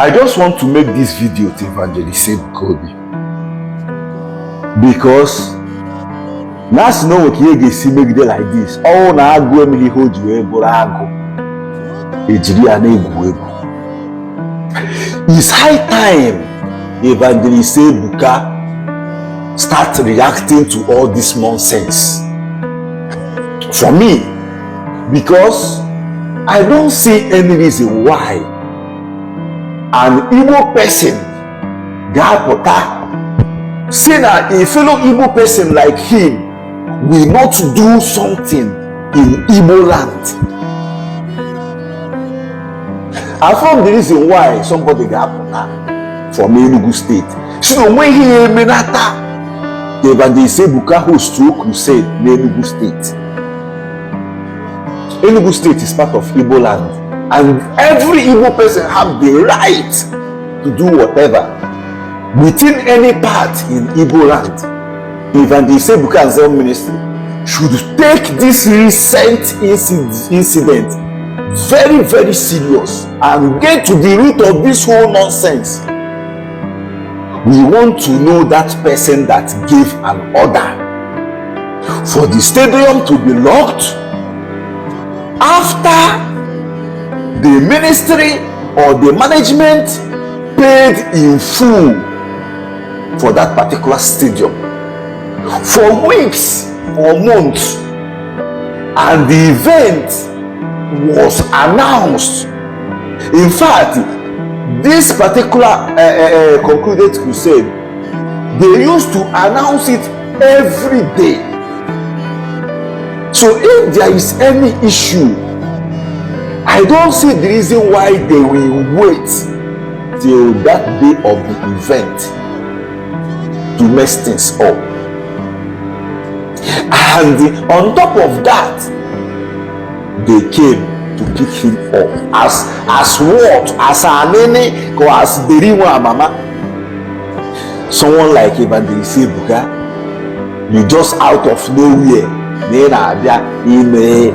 I just want to make this video to Evangelist Ebuka Obi because na asị na o nwe ka ihe ga-esi megide like this, ọ na agụ emeghị ihe o ji wee bụrụ agụ, ejiri ya na-egwu egwu. It's high time Evangelist Ebuka start reacting to all this nonsense for me, because I don't see any reason why an Igbo person ga-apụta say na a fellow Igbo person like him will not do something in Igbo land. And from the reason why somebody ga-apụta from Enugu State si na onwe ihe ya emenata Evangelist Ebuka host crusade n'Enugu State. Enugu State is part of Igbo land, and every Igbo person have the right to do whatever within any part in Igbo land. Evangelist Ebuka and Zion Ministry should take this recent incident very, very serious and get to the root of this whole nonsense. We want to know that person that gave an order for the stadium to be locked after the ministry or the management paid in full for that particular stadium for weeks or months, and the event was announced. In fact, this particular concluded crusade, they used to announce it every day. So if there is any issue, I don't see the reason why they will wait till that day of the event to mess things up. And on top of that, they came to pick him up as what? As anene or as Derinwa mama. Someone like Evangelist Ebuka, you just out of nowhere na ị na-abịa ime,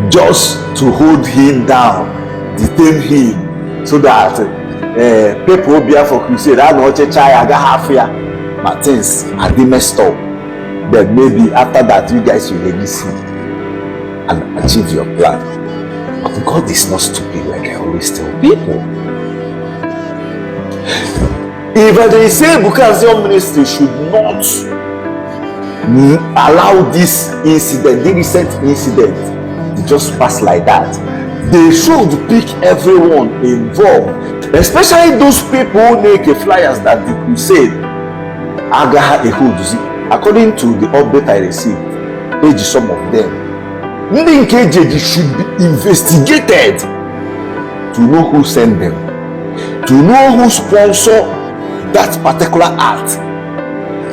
just to hold him down, detain him so that people bịa for crusade a na ọchịcha ya agaghị afụ ya, ma things adị messed up. Then maybe after that you guys will release him and achieve your plan. But God is not stupid, like I always tell people. Evangelist Ebuka Zion Ministry should not allow this incident, the recent incident, to just pass like that. They should pick everyone involved, especially those people who make flyers that the crusade agaghị ehoduzi. According to the update I received, eji some of them. Ndị nke eji should be investigated to know who sent them, to know who sponsor that particular act,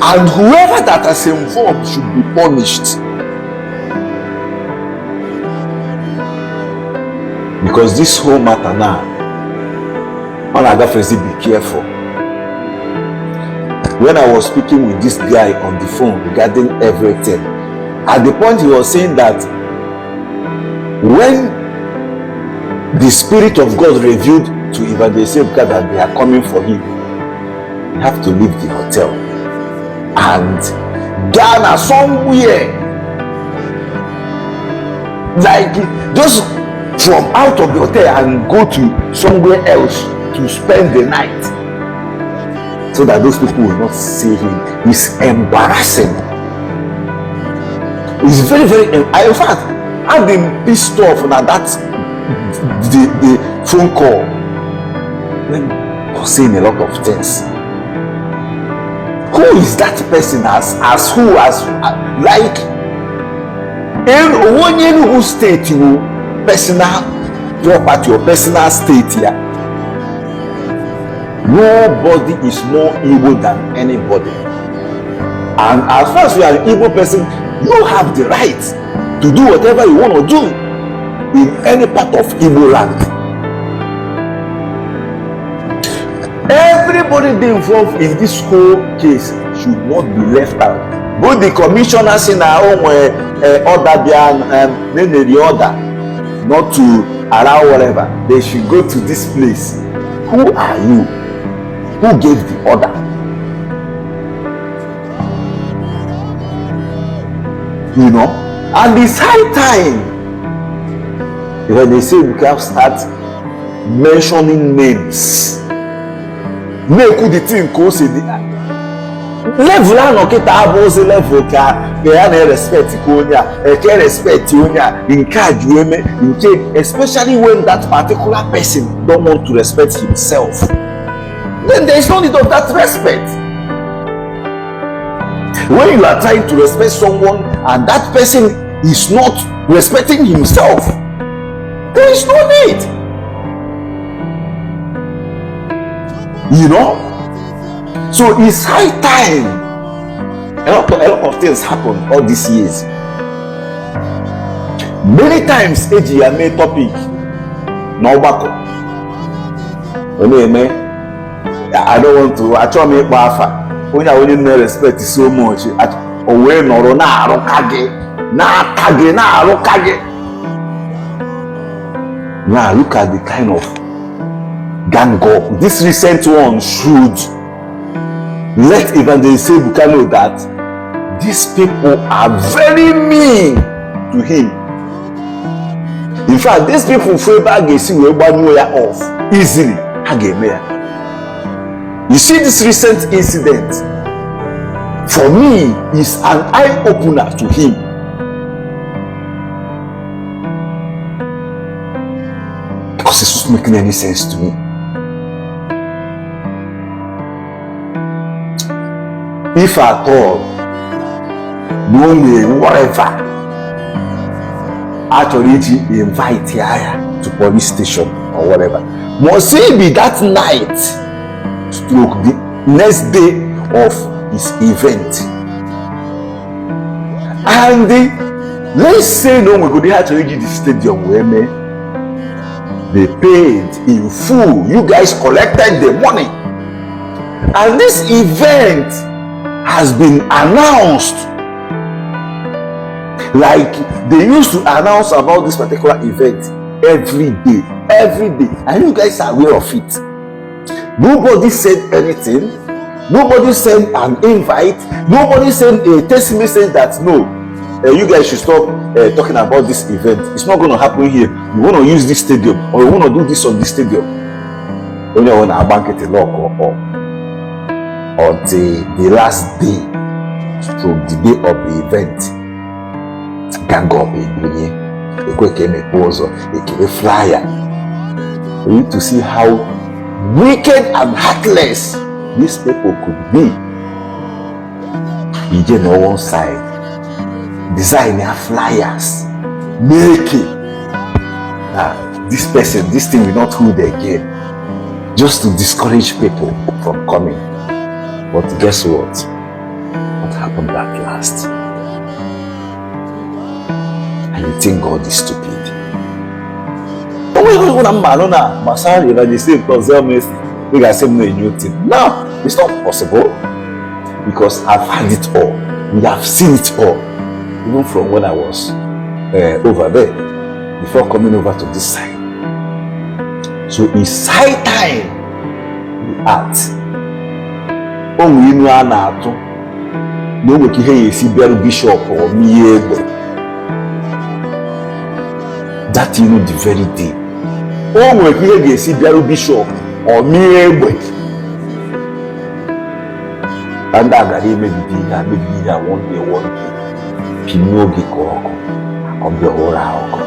and whoever that is involved should be punished. Because this whole matter now, ọ na-agafezi, be careful. When I was speaking with this guy on the phone regarding everything, at the point he was saying that when the Spirit of God revealed to Evangelist Ebuka that they are coming for him, he have to leave the hotel and Ghana somewhere, like just from out of the hotel and go to somewhere else to spend the night, so that those people will not see him. It's embarrassing. It's very, very, in fact, I've been pissed off now that the phone call when I was saying a lot of things. Who is that person as who as like onye Enugu State wo personal property or personal state ya? Nobody is more Igbo than anybody, and as far as you are an Igbo person, you have the right to do whatever you want to do in any part of Igbo land. Everybody involved in this whole case should not be left out. Both the commissioner si na o nwere order bịa neneri order not to Around whatever, they should go to this place. Who are you? Who gave the order? And it's high time when they say we can start mentioning names. Na-ekwu the thing ka o si dị. Level a nọ kịta abụghịzi level ka ya na-respect ka onye a eke respect onye a nke a ji eme nke, especially when that particular person don't want to respect himself, then there is no need of that respect. When you are trying to respect someone and that person is not respecting himself, there is no need. So it's high time. A lot of things happen all these years. Many times eji ya mee topic n'ọgbakọ. Ọ na-eme, I don't want to, achọghị m ịkpọ afa onye a, onye na-respect so much, o wee nọrọ na-arụka gị, na-ata gị, na-arụka gị. Now look at the kind of gang up. This recent one should let Evangelist Ebuka know that these people are very mean to him. In fact, these people fụ ebe a ga-esi wee gbanyụọ ya off easily, ha ga-eme ya. You see, this recent incident for me is an eye opener to him, because it's not making any sense to me. If at all na o nwere whatever a chọrọ iji invite ya ya to police station or whatever, must it be that night stroke the next day of his event? And let's say na o nwegodi ha chọrọ iji the stadium wee mee, they paid in full, you guys collected the money, and this event has been announced like they used to announce about this particular event every day, every day, and you guys are aware of it. Nobody said anything. Nobody sent an invite. Nobody sent a text message that no, you guys should stop talking about this event. It's not going to happen here. You want to use this stadium or you want to do this on this stadium. Onye ọ na-agba nkịtị lock up until the last day stroke the day of the event, gang up ebunye ekwe ka emepe ụzọ ekele flyer, for you to see how wicked and heartless these people could be. Ije na one side design ya flyers, make it na this person, this thing will not hold again, just to discourage people from coming. But guess what? What happened at last? And you think God is stupid? O nweghị onye na mma anụ na gbasara Evangelist Ebuka Mercy, ị ga-asị m na new thing. No, it's not possible, because I've had it all. We have seen it all, even from when I was over there before coming over to this side. So it's high time we act. O nwere inu a na-atụ na o nwere ka ihe ya esi bịaru bishọp ọmịa egbe. That inu dị very deep. O nwere ka ihe ga-esi bịaru bishọp ọmịa egbe, ka ndị a gara emebide ihe a, mebide ihe a, one day, one day, pinyụọ gị ka ọkụ ọbịa ụra ọkụ.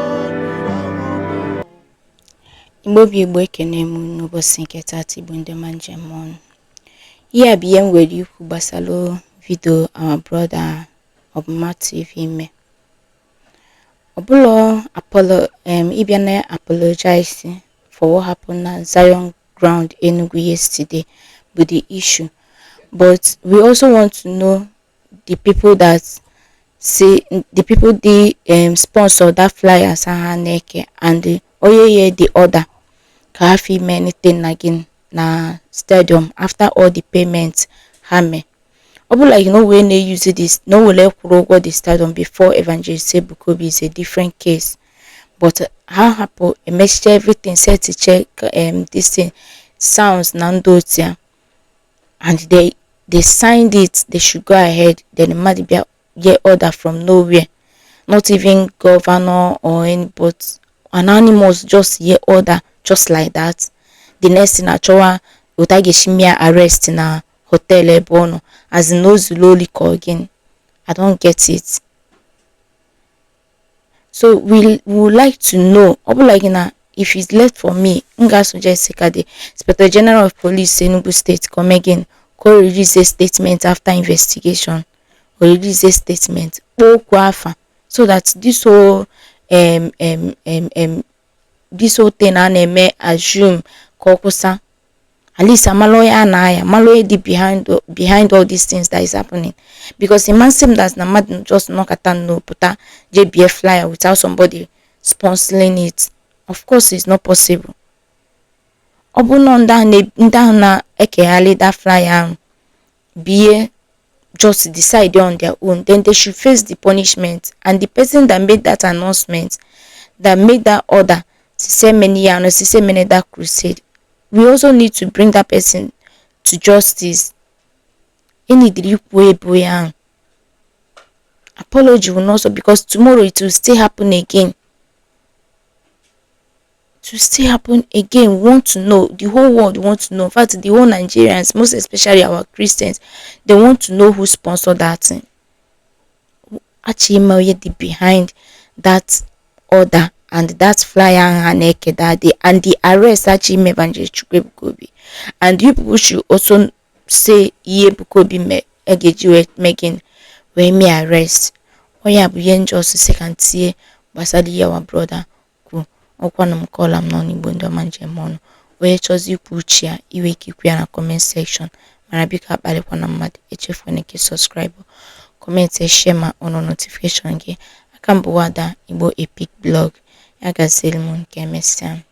Igbo bụ Igbo, ekene m n'ụbọchị nke taata. Igbo ndị ọma, njem ọnụ. Ihe a bụ ihe m nwere ikwu gbasara video our brother Ọbụma TV mee. Ọbụlọ apolo ịbịa na apologize for what happened na Zion Ground Enugu yesterday bụ the issue, but we also want to know the people that say, the people dey sponsor that flyers ha na-eke, and the onye ye the order ka ha fi ime anything na gin na stadium after all the payments ha mee. Ọ bụ like no way na-use this, no were kwụrụ ụgwọ the stadium before Evangelist Ebuka Obi is a different case, but Ha hapụ emechicha everything, setiche this thing, sounds na ndị otu ya, and they signed it, they should go ahead. Then mmadụ bịa get order from nowhere, not even governor or any, but anonymous just hear order just like that. The next thing, achọwa otu a ga-esi mee arrest na hotel ebe ọ nọ, as in o zuru ori ka ọ gịnị? I don't get it. So we would like to know. Ọ bụla gị na if it's left for me, m ga-suggest ka the Inspector General of Police, Enugu State, come again, ka o release a statement after investigation, o release a statement, kpọọ okwu afa, so that this whole thing a na-eme assume ka ọ kwụsa. At least amala onye a na-aya, amala onye dị behind all these things that is happening, because ịma sị m that na mmadụ just nọkata nnọọ pụta jee bie flyer without somebody sponsoring it. Of course it's not possible. Ọ bụ na ndị ahụ na-ekegharị that flyer ahụ bie just decide on their own, then they should face the punishment. And the person that made that announcement, that made that order, sise many ya no sise many that crusade, we also need to bring that person to justice. Enidiri ikwu ebo ya ahụ. Apology will not solve, because tomorrow it will still happen again, it will still happen again. We want to know, the whole world want to know. In fact, the whole Nigerians, most especially our Christians, they want to know who sponsored that thing. Achọ ime onye dị behind that order and that flyer ahụ ha na-eke that day and the arrest achọ ime Evangelist Chukwuebuka Obi. And you people should also say ihe Ebuka Obi mee a ga-eji wee mee gịnị, wee mee arrest. Ọ ya bụ ihe njọ osisi ka m tinye gbasara ihe our brother kwu. Ọkwanụ m kọọla m n'ọnụ. Igbo ndị ọma, njem ọnụ, onye chọzi ikwu uche ya, iwe ike ikwu ya na comment section. Mana biko, akparịkwana mmadụ. Echefuna ka subscribe, comment, share ma on notification gị. Aka m bụ Nwada Igbo Epic Blog. Ya gaziere m nke emesịa.